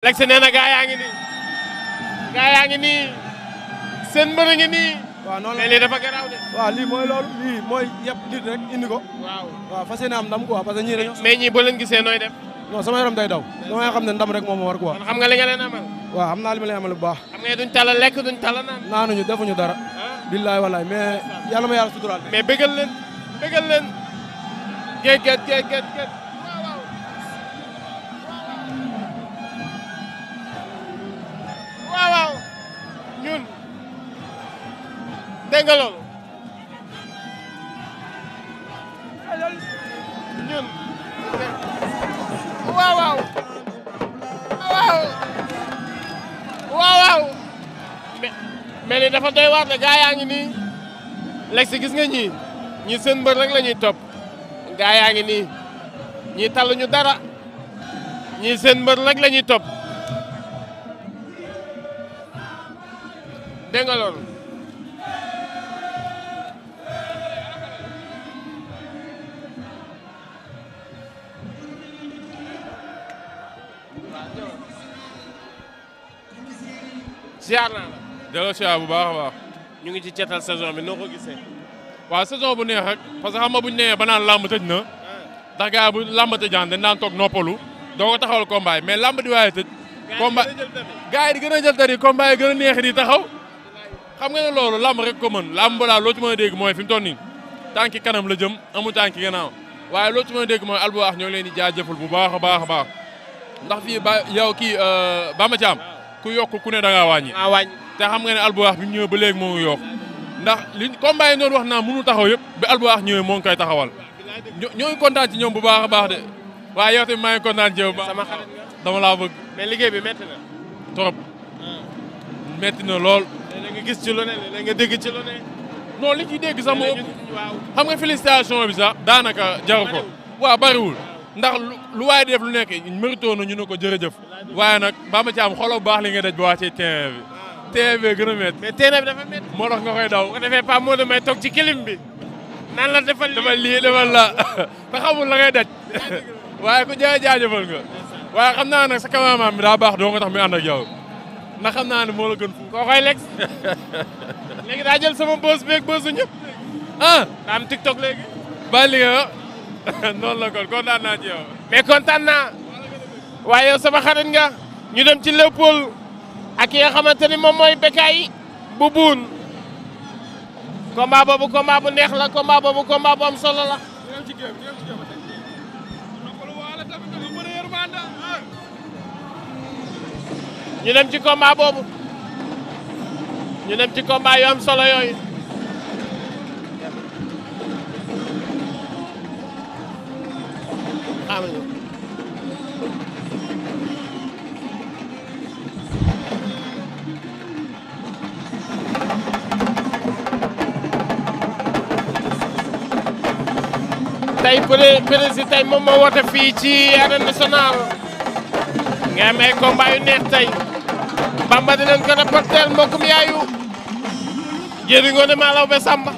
Lex nee na gaa yaa ngi nii seen mbër ngi nii. waaw noonu la mais lii dafa garaaw de. waaw lii mooy loolu lii mooy yëpp nit rek indi ko. waaw fas yéene am ndam quoi parce que ñii dañoo. mais ñii boo leen gisee nooy def. non sama yaram day daw. damay xam ne ndam rek moom moo war quoi. kon xam nga li nga leen amal. waaw xam naa li ma leen amal bu baax. xam nga duñ tala lekk duñ tala naan. naanuñu defuñu dara. billaay wallaay mais yàlla ma yàlla suturaal. mais bëggal leen géej. waaw ñun dégg nga loolu ñun waaw mais ni dafa doy waar de gaa yaa ngi nii Lex gis nga ñii seen mbër rek la ñuy topp gaa yaa ngi nii ñii talluñu dara ñii seen mbër rek la ñuy topp dégg nga loolu ziar naa la. delloo ziar bu baax a baax. ñu ngi ci cetal saison bi noo ko gisee. waaw saison bu neex rek parce que xam nga bu ñu nee ba naan làmb tëj na. ndax gars yi bu làmb tëjaan dañ daan toog noppalu. doo ko taxawal combat yi mais làmb di waaye tëj. combat gars yi di gën a jël tari combat yi gën a neex di taxaw. xam nga ne loolu làmb rek ko mën làmb balaa loo ci mën a dégg mooy fi mu toll nii tànki kanam la jëm amu tànki gannaaw waaye loo ci mën a dégg mooy Albourakh ñoo ngi leen di jaajëfal bu baax a baax ndax fii ba yow kii Bamba Thiam ku yokk ku ne da ngaa wàññi. te xam nga ne Albourakh bi mu ñëwee ba léegi moo ngi yokk ndax li combat yi doon wax naa mënu taxaw yëpp bi Albourakh ñëwee moo ngi koy taxawal ñoo ngi kontaan ci ñoom bu baax a baax de waaye yow tamit maa ngi kontaan ci yow bu baax sama xarit nga dama laa bëgg. mais liggéey bi métti na. trop métti na lool. léeg nga gis ci lu ne léeg nga dégg ci lu ne. non li ciy dégg sax moo xam nga félicitation bi sax daanaka jaru ko waaw bariwul ndax lu waaye def lu nekk mérito na ñu ne ko jërëjëf waaye nag Bamba Thiam xoolal bu baax li nga daj ba wàccee terrain bi terrain bi gën a métti. mais terrain bi dafa métti. moo tax nga koy daw. bu ko defee Pape Modou may toog ci kilim bi. naan la defal lii defal la te xamul la ngay daj waaye ku jaajëfal nga waaye xam naa nag sa cameraman bi daa baax doo nga tax mi ànd ak yow ndax xam naa ne moo la gën fu koo koy Lex léegi daa jël sama boos beeg boosu ñëpp daa am TikTok léegi ba li nga noonu la kon kontaan naa ci yow mais kontaan naa waaye yow sama xarit nga ñu dem ci Léopold ak ki nga xamante ni moom mooy Bécaye bu buun combat boobu combat bu neex la combat boobu combat bu am solo la ñu dem ci combat boobu ñu dem ci combat yu am solo yooyu tey président tey moom moo woote fii ci arène nationale nga am ay combat yu neex tey Bamba di leen ko reporter mbokkum yaayu jëri ngoone maa law be Samba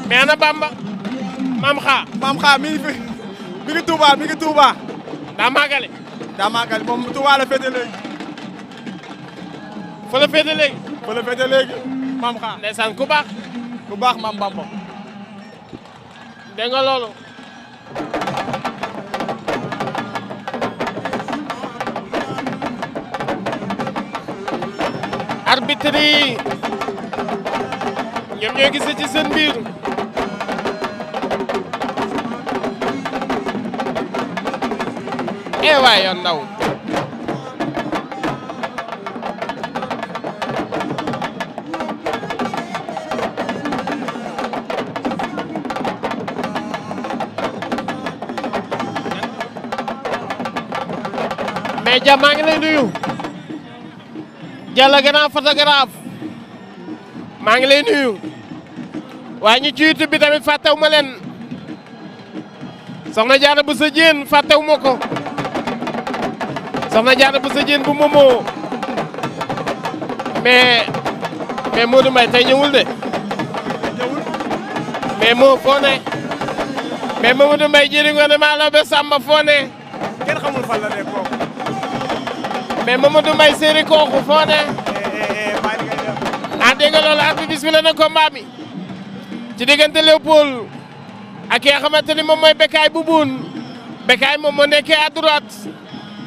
mais ana Bamba maam xaa mi ngi Touba daa màggale moom Touba la féete léegi fa la féete léegi maam xaa ndeysaan ku baax maam Bamba dégg nga loolu arbitre yi ñoom ñoo gisee ci seen biir waay yoon ndaw mais Dia maa ngi lay nuyu Diallo grand photographe maa ngi lay nuyu waaye ñu ci YouTube bi tamit fàttewu ma leen soxna Diarra Bousso Dieng fàttewu ma ko soxna Diarra Bousso Dieng bu Momo mais Modou Mbaye tey ñëwul de mais moo foo ne mais Mamadou Mbaye jëriñ nga ne maa la ba Samba foo ne kenn xamul fan la nekk kooku mais Mamadou Mbaye séeri kooku foo ne. ah dégg nga loolu arbitre bis bi la na combat bi ci diggante Léopold ak ki nga xamante ni moom mooy Bécaye bu buun Bécaye moom moo nekkee à droite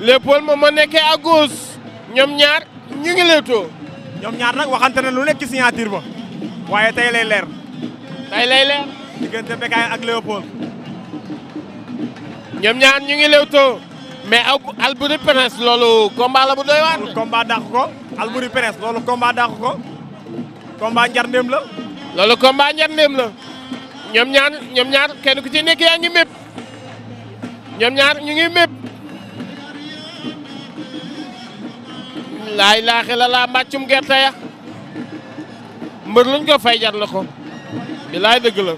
Léopold moom moo nekkee à gauche ñoom ñaar ñu ngi léewtoo. ñoom ñaar nag waxante na lu nekk ci signature ba waaye tey lay leer. tey lay leer. diggante Bécaye ak Léopold. ñoom ñaar ñu ngi léewtoo mais Alboury Prince loolu combat la bu doy waar. loolu combat dàq ko Alboury Prince loolu combat dàq ko combat njarndéem la. loolu combat njarndéem la ñoom ñaar kenn ku ci nekk yaa ngi mépp ñoom ñaar ñu ngi mépp. laay laaxi la laa mbàccum gerte ya mbër luñ ko fay jar na ko bilaay dëgg la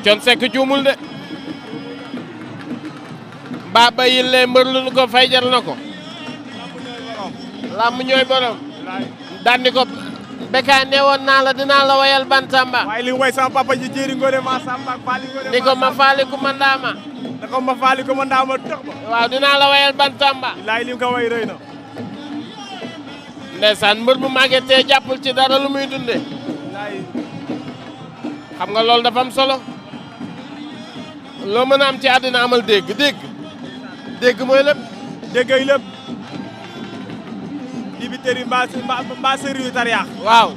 Thione Seck juumul de mbaa bayil le mbër luñ ko fay jar na ko làmb ñooy borom daan ko Bécaye ne woon naa la dinaa la wayal bantamba waaye li way sama papa ji jéeri ngoone ma samba faali ngoone ni ko ma faali ku ma ndaama da ko ma faali ku ma ndaama tëx ba waaw dinaa la wayal bantamba laay li ko way rëy na ndeysaan mbër bu màggetee jàppul ci dara lu muy dunde xam nga loolu dafa am solo loo mën a am ci àddina amal dégg mooy lépp déggay lépp dibiteri mbaa sëriñ yu tariyaax waaw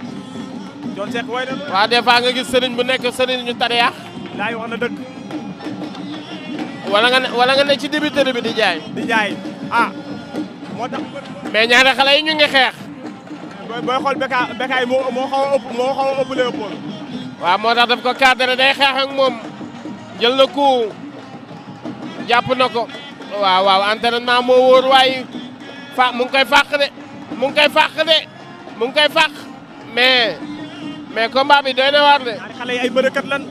Thione Seck way na waaw des fois nga gis sëriñ bu nekk sëriñ ñu tariyaax laay wax na dëgg wala nga ne ci dibiteri bi di jaay ah moo tax mais ñaari xale yi ñu ngi xeex booy xool Bécaye moo xaw a ëpp Léopold waaw moo tax daf ko cadré day xeex ak moom jël na coup jàpp na ko waaw entraînement moo wóor waaye mu ngi koy fàq de mu ngi koy fàq mais combat bi doy na waar de. xale yi ay bërëkat lan.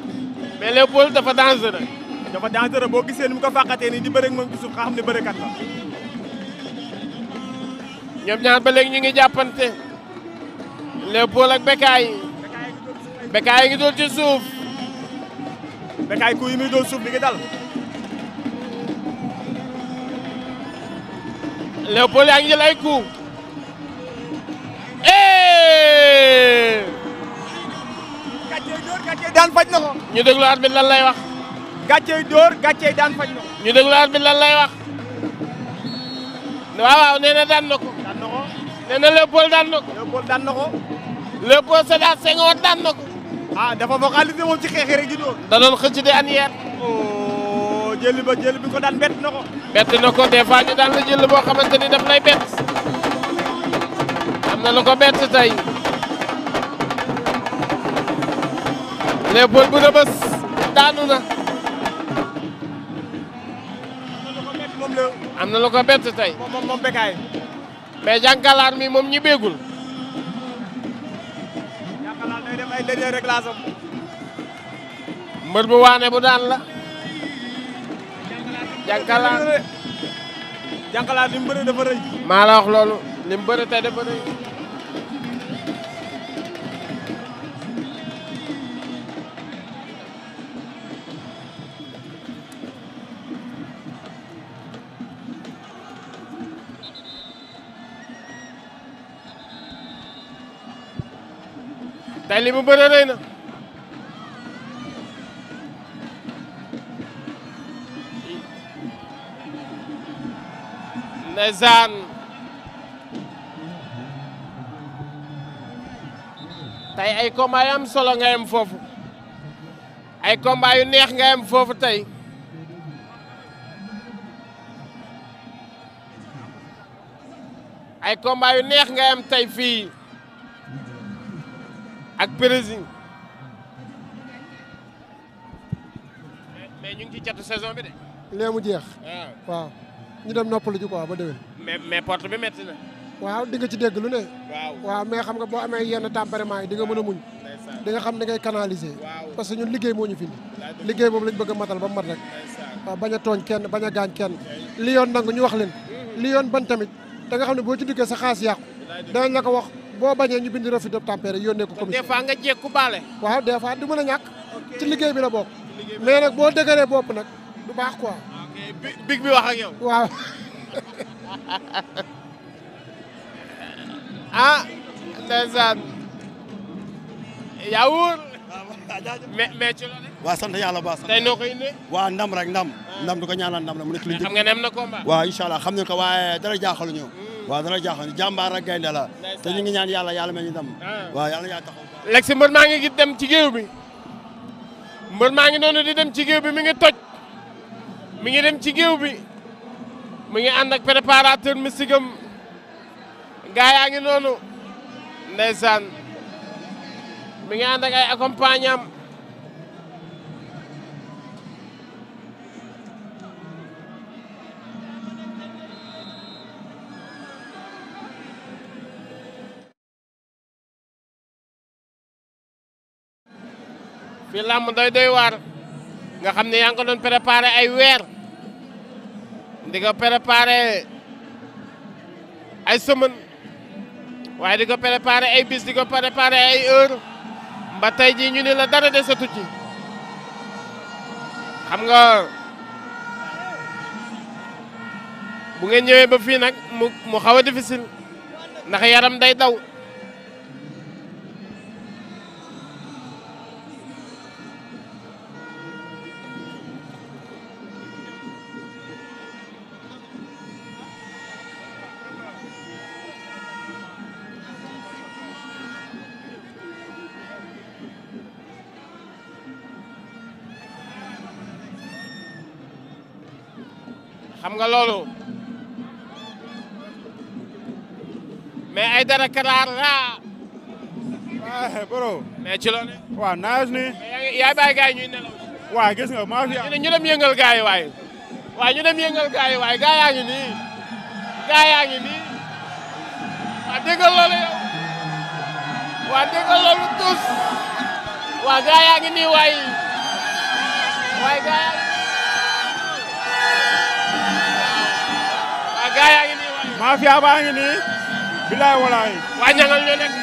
mais Léopold dafa dangereux. boo gisee ni mu ko fàqatee nii di bëre ak moom ci suuf nga xam ne bërëkat la. ñoom ñaar ba léegi ñu ngi jàppante Léopold ak Bécaye ngi doon ci suuf. Bécaye ku yi muy doon suuf mi ngi dal. Léopold yaa ngi jël ay coup. gàccey daan faj na ko. ñu déglu arbitre lan lay wax. gàccey dóor gàccey daan faj na ko. ñu déglu arbitre lan lay wax. waaw nee na daan na ko. nee na Léopold daan na ko. Léopold Sédar Senghor daan na ko. ah dafa vocalisé moom ci xeex rek di dóor. da doon xëcc di aniyeer. jëli bi ko daan bett na ko. bett na ko des fois ñu daan la jël boo xamante ni daf lay bett. am na lu ko bett tey. Léopold bu Rebeuss daanu na. am na lu ko bett tey. moom Bécaye. mais jànkalaar mi moom ñi béegul. jànkalaar day dem ay dernier réglage am. mbër bu waane bu daan la. jànkalaar li mu bëre dafa rëy. maa la wax loolu li mu bëre tey dafa rëy. tey li mu bëre rëy na. ndeysaan tey ay combat yu am solo nga yem foofu ay combat yu neex nga yem foofu tey ay combat yu neex nga yem tey fii ak Brésil mais ñu ngi ci catu saison bi de. lee mu jeex. waaw ñu dem noppalu ji quoi ba déwén. mais porte bi métti na. waaw di nga ci dégg lu ne. waaw mais xam nga boo amee yenn tempérament yi di nga mën a muñ. di nga xam ne ngay canaliser. parce que ñun liggéey moo ñu fi liggéey boobu lañ bëgg a matal ba mat rek. waaw bañ a tooñ kenn bañ a gaañ kenn. li yoon nangu ñu wax leen. li yoon ban tamit da nga xam ne boo ci duggee sa xaas yàqu. danañ la ko wax boo bañee ñu bind refus de tempérer yónnee ko commission. des fois nga jékku baale. waaw des fois du mën a ñàkk. ci liggéey bi la bokk. mais nag boo dëgëree bopp nag du baax quoi. big bi wax ak yow. waaw. ah ndeysaan yaa wóor mais ci loolu waaw sant yàlla ba sant tey noo koy indee waaw ndam rek ndam du ko ñaanal ndam la mu nekk lu xam nga ne am na combat waaw incha allah xam nañ ko waaye dara jaaxaluñu waaw dara jaaxaluñu jàmbaar ak gaynde la te ñu ngi ñaan yàlla may ñu ndam waaw yàlla yaa taxaw léegi si mbër maa ngi dem ci géew bi mbër maa ngi noonu di dem ci géew bi mi ngi toj mi ngi dem ci géew bi mi ngi ànd ak préparateur mystique am gaa yaa ngi noonu ndeysaan mi ngi ànd ak ay accompagnant fii làmb doy waar nga xam ne yaa ngi ko doon préparé ay weer di ko préparé ay semaine waaye di ko préparé ay bis di ko préparé ay heure ba tey jii ñu ne la dara desatu ci xam nga bu ngeen ñëwee ba fii nag mu xaw a difficile ndax yaram day daw xam nga loolu mais ay dara karaar laa. waaw bro. mais ci loolu. waaw naaj ni. yaay bàyyi gars yi ñuy nelaw. waaw gis nga maa fi am. ñu dem yëngal gars yi waaye. waaw ñu dem yëngal gars yi waaye gars yaa ngi nii. gars yaa ngi nii. waaw déggal loolu yow. waaw déggal loolu tous. waaw gars yaa ngi nii waaye. waaye gars yaa ngi. waaw gars yaa ngi nii waaye. mafia baa ngi nii. bilaay walaay. waa ñangal ñoo nekk.